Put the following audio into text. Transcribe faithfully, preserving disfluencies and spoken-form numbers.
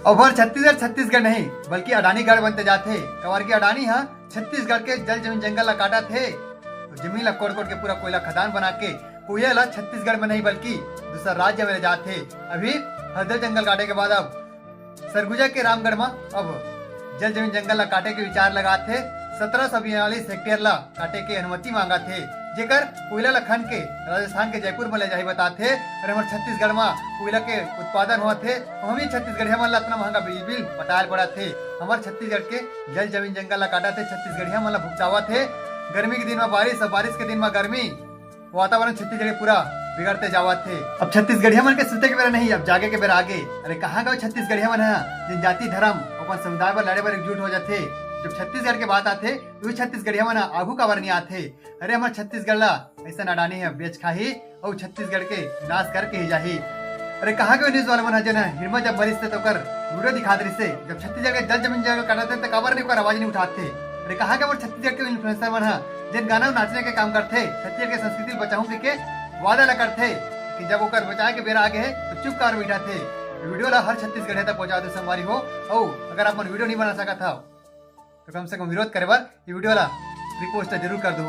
अब हर छत्तीसगढ़, छत्तीसगढ़ नहीं, बल्कि अडानीगढ़ बनते जाथे। काबर कि अडानी ह छत्तीसगढ़ के जल जमीन जंगल ला काटत हे, तो जमीन ला कोड़ कोड़ के पूरा कोयला खदान बना के कोयला ला छत्तीसगढ़ में नहीं, बल्कि दूसरा राज्य में ले जात हे। अभी हरदोई जंगल काटे के बाद अब सरगुजा के रामगढ़ में अब जल जमीन जंगल ला काटे के विचार लगात हे। सत्रह सौ बयालीस हेक्टेयर ला काटे के अनुमति मांगत हे, जेकर कोयला ला खन के राजस्थान के जयपुर में ले जाही बतात हे। अउ हमर छत्तीसगढ़ में कोयला के उत्पादन होत हे, तो हम ही छत्तीसगढ़िया मन ला इतना महंगा बिजली बिल पटाए पड़त हे। हमर छत्तीसगढ़ के जल जमीन जंगल ला काटत हे, छत्तीसगढ़िया मन ला भुगतावत हे। गर्मी के दिन में बारिश और बारिश के दिन में गर्मी, वातावरण छत्तीसगढ़ के पूरा बिगड़ते जावत हे। अब छत्तीसगढ़िया मन के सुते के बेरा नहीं, अब जागे के बेरा आगे। अरे कहाँ गए छत्तीसगढ़िया मन ह, जनजाति धर्म अपन समुदाय बर लड़े बर एकजुट हो जाथे। जब छत्तीसगढ़ के बात आथे, तो छत्तीसगढ़िया मन ह आगू काबर नहीं आथे? अरे हमर छत्तीसगढ़ ला ऐसा अडानी ह बेच खाही अउ छत्तीसगढ़ के नाश करके ही जाही। अरे कहाँ गए न्यूज वाले मन ह, जेन ह हिरमा जब मरिस थे तो ओकर वीडियो दिखात रहिस थे। जब छत्तीसगढ़ के जल जमीन जंगल काटत हे तो काबर नहीं ओकर आवाज नहीं उठात थे? अरे कहाँ गए हमर छत्तीसगढ़ के इन्फ्लुएंसर मन ह, जेन गाना अउ नाचने के काम करथे, छत्तीसगढ़ के संस्कृति ल बचाहूं के, के वादा ला करथे कि जब ओकर बचाए के बेरा आगे हे तो चुप कार बैठा थे। वीडियो ला हर छत्तीसगढ़िया तक पहुंचा दो संगवारी हो। अउ अगर आप मन वीडियो नहीं बना सकत हव तो कम से कम विरोध करे बर ये वीडियो ला रिपोस्ट जरूर कर दो।